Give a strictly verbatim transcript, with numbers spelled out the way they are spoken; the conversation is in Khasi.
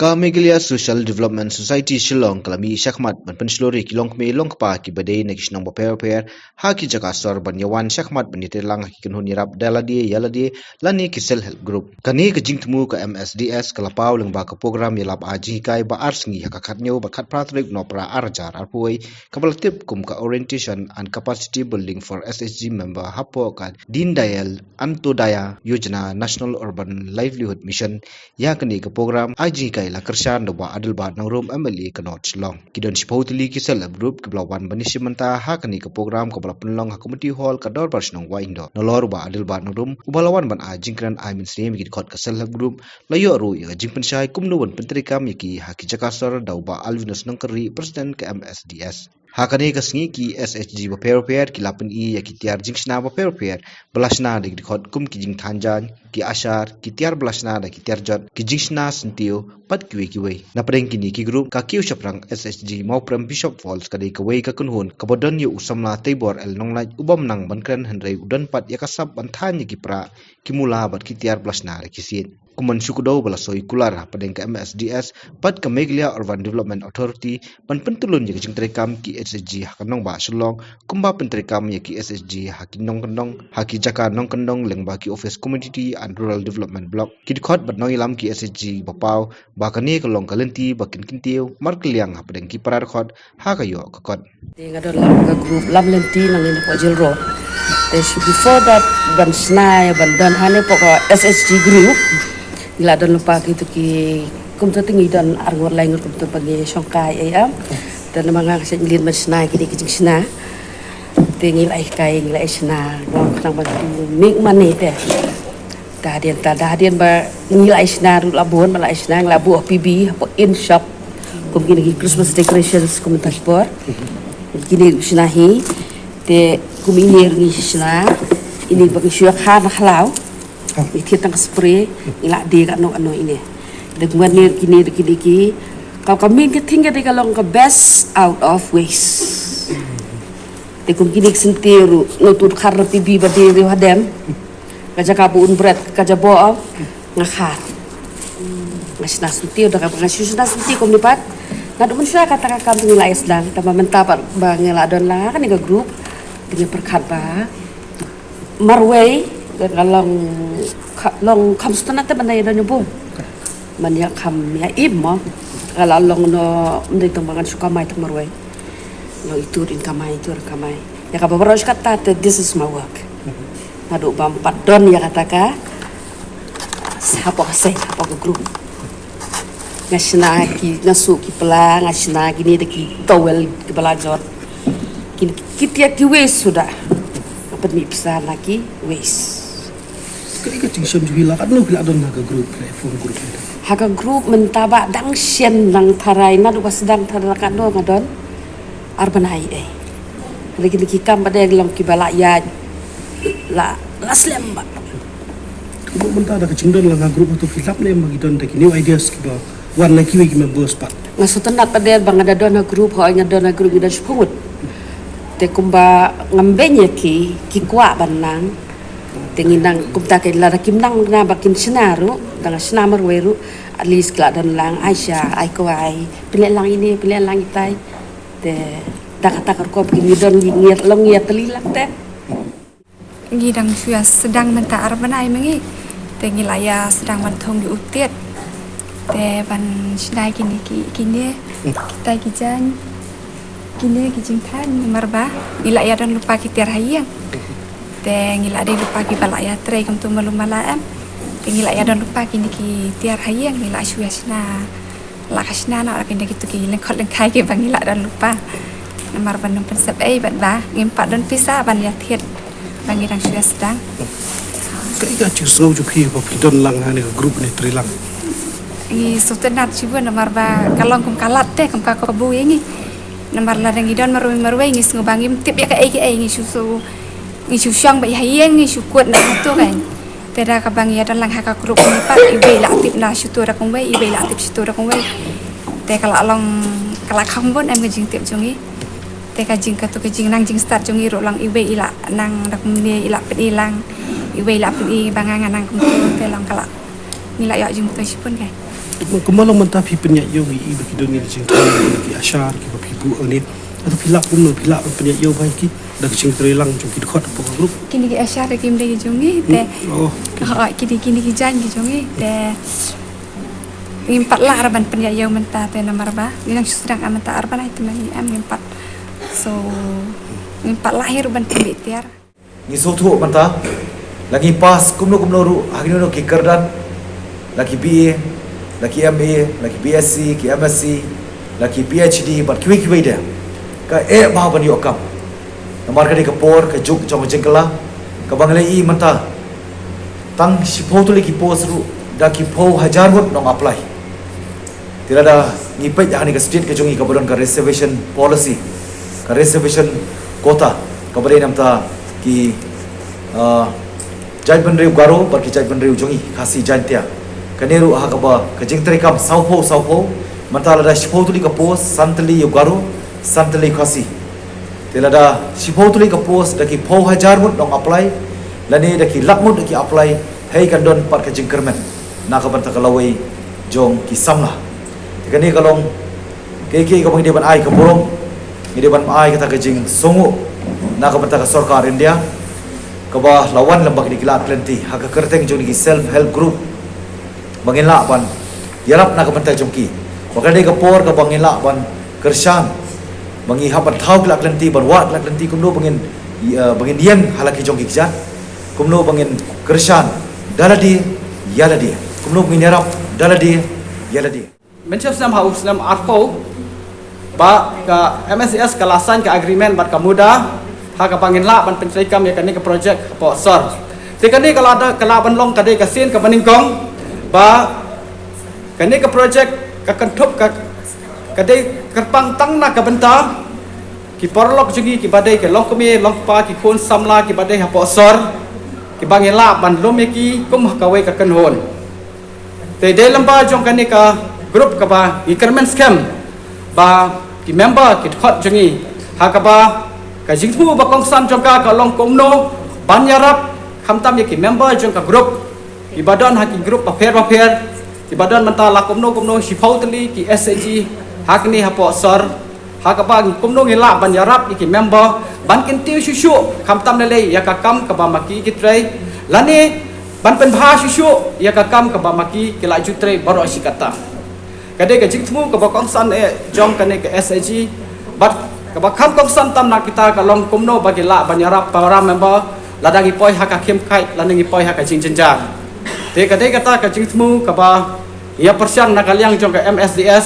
Ka Meghalaya Social Development Society Shillong ka la mih shakhmat ban pynshlur ïa ki longkmie longkpa kiba dei na ki shnong bapher bapher ha ki jaka sor ban ïawan shakhmat ban ïatrei lang ha ki kynhun ïarap da lade ïa lade lane ki self help group. Kane ka jingthmu ka M S D S ka la paw lyngba ka program ïalap ai jinghikai ba ar sngi ha ka khatñiew bad khatphra tarik Nohprah ar hajar arphew wei, kaba la tip kum ka Orientation and Capacity Building for S H G Member hapoh ka Deen Dayal Antyodaya Yojana National Urban Livelihood Mission. Ïa kane ka program ai jinghikai la kyrshan da u Bah Adelbert Nongrum, M L A ka North Shillong. Ki don shiphew tylli ki self help group kiba la wan ban ïashim bynta ha kane ka program kaba la pynlong ha Community Hall ka Dorbar Shnong Wahingdoh. Nalor u Bah Adelbert Nongrum, uba la wan ban ai jingkren ai mynsiem ïa ki dkhot ka self help group, la ïoh ruh ïa ka jingpynshai kumno ban pyntreikam ïa ki ha ki jaka sor da u Bah Alvinus Nongkyrrieh, President ka M S D S. Ha kane ka sngi ki S H G bapher bapher ki la pyni ïa ki tiar jingshna bapher bapher ba la shna da ki dkhot kum ki jingthan jaiñ, ki ashar, ki tiar ba la shna da ki tiar jot, ki jingshna syntiew bad kiwei kiwei. Na pdeng kine ki group, ka Kiew Shaphrang S H G Mawprem Bishop Falls ka dei kawei ka kynhun kaba don ïa u samla Teibor L Nonglait u bym nang ban kren, hynrei u don pat ïa ka sap ban than ïa ki prah, ki mula bad ki tiar ba la shna da ki siej. Kum ban shu kdew ba la soi kular ha pdeng ka M S D S bad ka Meghalaya Urban Development Authority ban pyntylun ïa ka jingtreikam ki S H G ha ka nongbah Shillong, kumba pyntreikam ïa ki S H G ha ki nongkyndong, ha ki jaka nongkyndong lyngba ki office Community and Rural Development Block. Ki dkhot bad nongïalam ki S H G ba paw ba kane ka long ka lynti ba kin kyntiew markylliang ha pdeng ki para dkhot ha ka ïoh ka kot. Te nga don lang ka group Lam Lynti nangne napoh Jail Road. Te shi before that ban shna ïa ban don hangne hapoh ka S H G group, ngi la don lypa kito ki, kumto te ngi don arngut laingut kumto ba ngi shongkai ei em. Te namar nga ka shait leit ban shna ïa kine ki jingshna. Te ngi la ïa kai, ngi la ïa shna, ngi la khnang ban tu make money te. Te hadien, te hadien ba ngi la ïa shna ruh la bun, ba la ïa shna, ngi la buh P B hapoh in shop. Kum kine ki Christmas decorations kum mynta ki por. Kine ruh shna hi. Te kum ine ruh ngi shna. Ine ba ngi shu ïa kha na khlaw. Ngi thied tang ka spray, ngi la die katno katno ine. Te kum kane ruh kine ruh kine ki. Ka, ka main ka thing ka dei ka long ka best out of waste. Te kum kine ki syntiew ruh, nga tu khar na P B ba die ruh hadem. Ka jaka ba un bret, ka jaka ba nga khar. Nga shna syntiew da kaba nga shu shna syntiew kumne pat. Naduh mynshuwa kata ka kam te ngi la ïa sdang, tangba mynta pat ba ngi la don lang ha kane ka group. Te ngi pyrkhat ba marwei ka long, ka long kham sngewtynnat te ban ïa don ïa bun. Ban ïa kham ïa im mo. Ka la long noh, ym dei tang ba ngan shu kamai tang marwei. Long itu ruh in kamai, itu ruh in kamai. Ïa kaba baroh shi katta te, this is my work. Naduh ba ym pat don ïa kata ka, hapoh ka sei, hapoh ka group. Nga shna ki, nga suh ki pla, nga shna kine da ki towel kiba la jot. Ki, ki tiar ki waste suda. Nga pynmih pisa na ki waste. Kaei ka jingshem jong phi, la katno phi la don ha ka group, platform group mynta? Ha ka group mynta ba dang shen dang tharai, naduh ba sdang tharai la katno nga don? Ar bnai ei. Hynrei kine ki kam ba dei long kiba la ïaid, la, la slem bha. Kumno mynta da ka jingdon lang ha group, hato phi lap ne em ba ki don da ki new ideas kiba wan na kiwei ki members pat? Nga sngewtynnat pat de ba nga da don ha group, hooid nga don ha group, ngi don shiphew ngut. Te kumba ngam beiñ ïa ki, ki kwah ban nang. Te ngi nang kumta, ki lada kim nang na ba kin shna ruh, da nga shna marwei ruh, at least ki la don lang, ai sha, ai kwai, pynleh lang ine, pynleh lang itai. Te da kata ka rukom kin ngi don, ngi, ngi long ïatylli lang te. Ngi dang shu ïa sdang mynta ar bnai ma ngi. Te ngi la ïa sdang ban thung ïa u tied. Te ban shna kine ki, kine, kitai ki jaiñ, kine ki jingthan, namar ba ngi la ïa don lypa ki tiar ha ïing. Te ngi la dei lypa kiba la ïa trei kumto malu mala em. Te ngi la ïa don lypa kine ki tiar ha ïing, ngi la shu ïa shna. La ka shna noh, la kine kito ki lyngkhot lyngkhai kiba ngi la don lypa. Namar ban ym pynsep ei bad ba ngim pat don pisa ban ïa thied ba ngi dang shu ïa sdang. Kaei ka jingsngew jong phi ba phi don lang ha kane ka group ne trei lang? Ngi sngewtynnat shibun namar ba ka long kum ka lad te, kum ka kabu ïa ngi. Namar lada ngi don marwei marwei ngi sngew ba ngim tip ïa kaei kaei, ngi shu, shu, ngi shu shong beit ha ïing, ngi shu kut na hato kan. Te da kaba ngi ïa don lang ha ka group ngi pat, iwei i la tip na shuto da kumwei, iwei i la tip shuto da kumwei. Te ka la long, ka la kham bun em ka jingtip jong ngi. Te ka jing, kato ka jingnang jingstad jong ngi ruh long iwei i la nang da kumne, i la pyni lang, iwei i la pyni ba nga nga nang kumto, te long ka la, ngi la ïoh jingmyntoi shibun kai. Kumba long mynta phi pynïaid ïew ngi i ba ki don ngi ki jingthrang ki ashar kiba phi buh ne. Hato phi lah kumno phi lah ban pynïaid ïew ba ki da ki jingtrei lang jong ki dkhot hapoh ka group. Kine ki ashar ki ym dei ki jong ngi te. Oh. Ha, kine kine ki jaiñ ki jong ngi te. Ngim pat lah ra ban pynïaid ïew mynta te namar ba ngi dang shu sdang mynta ar bnai te ma ngi em ngim pat. So ngim pat lah hi ruh ban pynbeit tiar. Ngi sngewthuh mynta la ngi pass kumno kumno ruh ha kino kino ki kyrdan, la ki B A, la ki M A, la ki B S C, ki M S C, la ki P H D bad kiwei kiwei de, ka eh bha ban ïoh kam. Namar ka dei ka por ka juk jong ka jingkylla kaba ngi la ïohi mynta. Tang shiphew tylli ki post ruh da ki phew hajar ngut nong apply. Te lada ngi peit ha kane ka state ka jong ngi kaba don ka reservation policy, ka reservation quota kaba dei namar ki, ah, jaitbynriew Garo bad ki jaitbynriew jong ngi Khasi Jaiñtia. Kane ruh ha kaba ka jingtrei kam sawphew sawphew, mynta lada shiphew tylli ka post, san tylli ïa u Garo, san tylli Khasi. Te lada shiphew tylli ka post da ki phew hajar ngut nong apply lane da ki lak ngut da ki apply, hei kan don pat ka jingkyrmen na ka bynta ka lawei jong ki samla. Te kane ka long kaei kaei kaba ngi dei ban ai ka burom, ngi dei ban ai kata ka jingsngewnguh na ka bynta ka sorkar India kaba la wan lem bad kine ki lad lynti ha ka kyrteng jong ki self help group ba ngin lah ban ïarap na ka bynta jong ki. Ba ka dei ka por kaba ngin lah ban kyrshan, ba ngi hap ban thaw ki lad lynti, ban wad ki lad lynti kumno ba ngin, eh, ba ngin ïeng ha la ki jong ki kjat, kumno ba ngin kyrshan da lade ïa lade, kumno ba ngin ïarap da lade ïa lade. Mynshem snem ha u snem arphew ba ka M S D S ka la sign ka agreement bad ka MUDA ha kaba ngin lah ban pyntrei kam ïa kane ka project hapoh sor. Te kane ka la da, ka la ban long ka dei ka sien kaba nyngkong ba kane ka project ka kynthup ka, ka dei kyrpang tang na ka bynta ki paralok jong ngi kiba dei ki longkmie longkpa, ki khun samla kiba dei hapoh sor, kiba ngi lah ban lum ïa ki kum ha kawei ka kynhun. Te dei lyngba jong kane ka group kaba ngi kyrmen skhem ba ki member ki dkhot jong ngi ha kaba ka jingthmu ba kongsan jong ka ka long kumno ban ïarap khamtam ïa ki member jong ka group kiba don ha ki group bapher bapher, kiba don mynta la kumno kumno shiphew tylli ki S H G ha kane hapoh sor. Ha kaba ngi kumno ngi lah ban ïarap ïa ki member ban kyntiew shuh shuh khamtam lei lei ïa ka kam kaba ma ki ki trei lane ban pynbha shuh shuh ïa ka kam kaba ma ki ki la ju trei baroh shi katta. Ka dei ka jingthmu kaba kongsan eh jong kane ka S H G bad kaba kham kongsan tam na kita ka long kumno ba ngi lah ban ïarap para member lada ngi poi ha ka khim kait lane ngi poi ha ka jingjynjar. Te ka dei kata ka jingthmu kaba ïa pyrshang na ka liang jong ka M S D S.